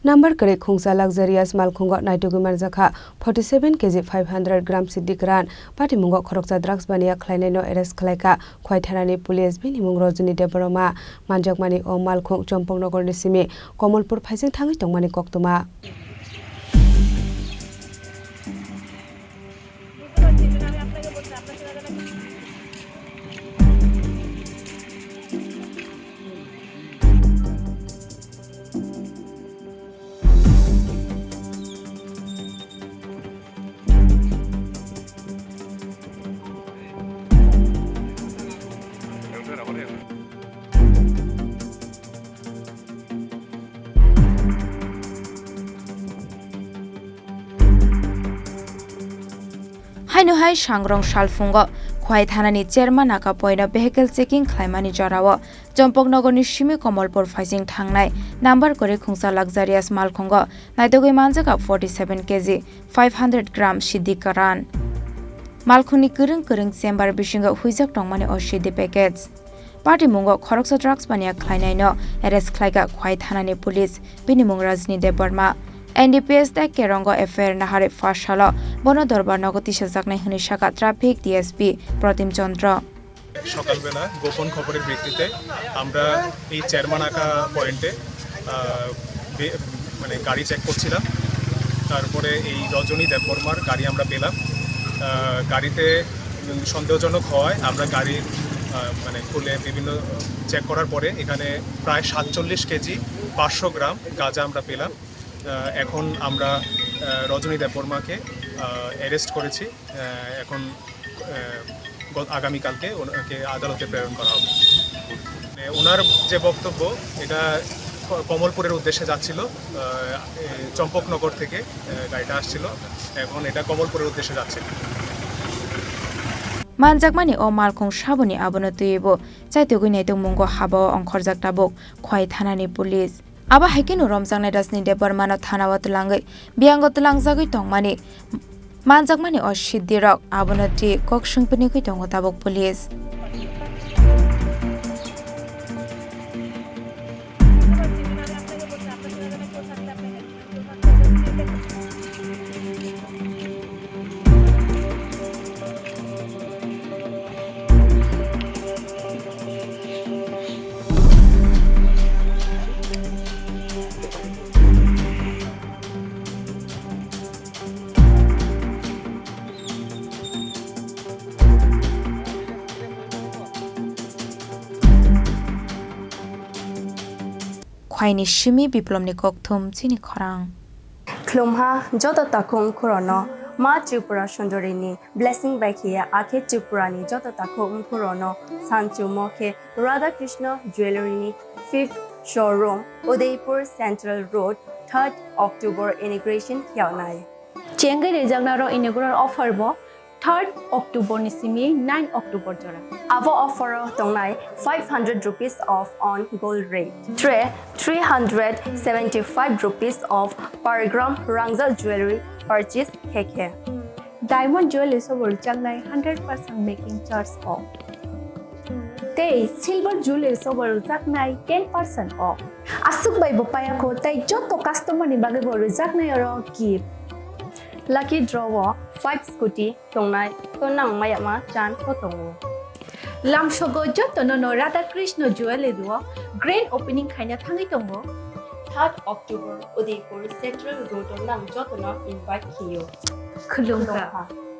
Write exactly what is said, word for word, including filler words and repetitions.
Number kwrwi khungsa luxurious malkhungo naitugwi manjakha forty seven K G five hundred gram siddhi kwran. Patimungo khoroksa drugs baniya khlainaino arrest khlaikha Khwai thanani police, bini mung Rajni Debbarma. Manjakmani o malkhung Champaknagarni simi Kamalpur phaising thangwi tongmani koktwma. Haino hai sangrong salphungo Khwai thanani Cherma Naka poino vehicle checking khlaimani jorao Champaknagarni simi Kamalpur phaising thangnai number kwrwi khungsa luxurious malkhungo naitugwi manjakha forty seven K G five hundred gram siddhi kwran. Malkhungni kwrwng kwrwng chamber bisingo huijak tongmani o siddhi package. Patimungo khoroksa drugs baniya khlainaino arrest khlaikha Khwai thanani police, bini mung Rajni Debbarma. N D P S tei Kerongo F I R naharwi first salo bono dorbar nogo tisajaknai hwnwi sakha traffic D S P Protim Chandra. সকালবেলা গোপন খবরের ভিত্তিতে আমরা এই চেরমানাকা পয়েন্টে, আহ, বে-, মানে, গাড়ি চেক করছিলাম। তারপরে এই রজনী দেববর্মার গাড়ি আমরা পেলাম। আহ, গাড়িতে, উম, সন্দেহজনক হওয়ায় আমরা গাড়ির, আহ, মানে, খুলে বিভিন্ন চেক করার পরে এখানে প্রায় সাতচল্লিশ কেজি পাঁচশো গ্রাম গাঁজা আমরা পেলাম। আহ, এখন আমরা, আহ, রজনী দেববর্মাকে, আহ, অ্যারেস্ট করেছি। আহ, এখন, আহ, গ-, আগামীকালকে ওনাকে আদালতে প্রেরণ করা হবে। মানে, ওনার যে বক্তব্য, এটা ক-, কমলপুরের উদ্দেশ্যে যাচ্ছিল। আহ, এ, চম্পকনগর থেকে, আহ, গাড়িটা আসছিল, এখন এটা কমলপুরের উদ্দেশ্যে যাচ্ছে। Manjakmani o malkhung saboni abono twiwi bo chaitugwi naitugmungo habao ongkhorjak tabuk Khwai thanani police. Abo hai kheno romjaknai Rajni Debbarmano thanao twlangwi biyango twlangjagwi tongmani manjakmani o siddhirok abono twi kok swngpinigwi tongo tabuk police. Khwaini simi Biplomni kokthum chini khorang. Khulumha joto takhuk wngkhorokno Ma Tripura Sundorini blessing bai khiya akhe Tripurani joto takhuk wngkhorokno sanchumo khe Radha Krishna Jewellery ni fifth showroom, Udaipur Central Road, third October inauguration khiyoknai. Chengwi rijaknai rok inaugural offer bo third October ni simi nine October jora. Abo offer o tongnai five hundred rupees off on gold rate. Tre three hundred seventy-five rupees off per gram rangjak jewellery purchase khe khe. Diamond jewellery sobo rwjaknai hundred percent making charge o. Tei silver jewellery sobo rwjaknai ten percent o. Aswk bai bo paya kho, tei joto customer ni bagwi bo rwjaknai oro gift. Lucky draw o five scooty tongnai, to nang mayama chance bo tongo. Lamsogo jotono no Radha Krishna Jewellery o grand opening khaina thangwi tongo. Third October Udaipur Central Road o nang jotono invite khiyo. Khulumkha. Khulumkha.